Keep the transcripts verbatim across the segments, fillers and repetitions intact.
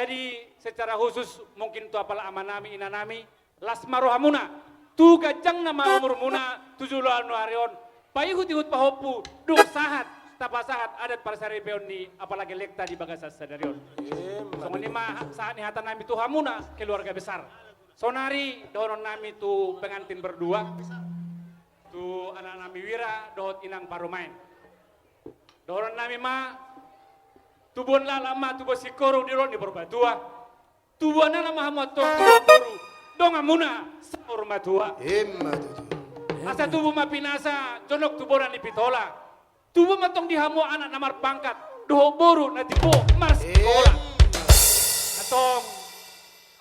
Jadi, secara khusus mungkin tu apala amanami, inanami, las ma rohamuna, tu ganjang na ma umurmuna tu joloan ni ari on, paihut-ihut pahompu, dung sahat tapasahat adat parsaripeon ni apala gellengta di bagasan sadari on. Songon i ma sahat ni hatanami tu hamuna keluarga besar. Saonari dohononnami tu pengantin berdua, tu anaknami Wira dohot inang parumaen. Dohononnami ma, tubuan laklak ma tubuan singkoru di dolok ni Purbatua. Tubuan anak ma hamu antong tubuan boru, donganmuna saur matua. Ima tutu. Asa tubu ma pinasa jonok tu bona ni Pitola. Tubu ma antong di hamu anak na marpangkat dohot boru na timbo marsikola. Antong,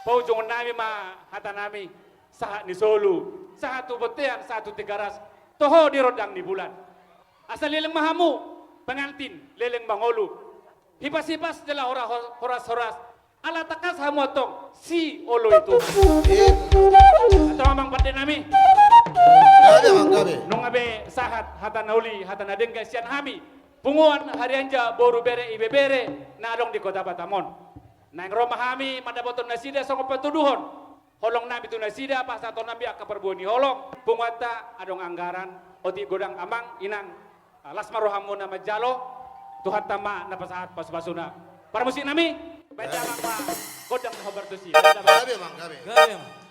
paujungonnami ma hatanami, sahat ni solu, sahat tu bontean, sahat tu Tigaras, toho di rondang ni bulan. Asa leleng ma hamu pengantin, leleng mangolu. Hipas-hipas jala hora-, horas-horas, ala tangkas hamu antong sioloi Tuhan. Antong amang pandenami. Gabe, amang, gabe. Nunga be sahat hata na uli, hata na denggan sian hami punguan Harianja boru bere ibebere na adong di Kota Batam on. Naeng ro ma hami mandapothon nasida songon patuduhon holongnami tu nasida, pasahatonnami angka parbue ni holong. Punguanta adong anggaran, otik godang amang inang, las ma rohamuna manjalo, Tuhanta ma na pasahat pasu-pasuna. Parmusiknami, baen damang ma gondang na hombar tusi. Gabe, amang, gabe. Gabe, amang.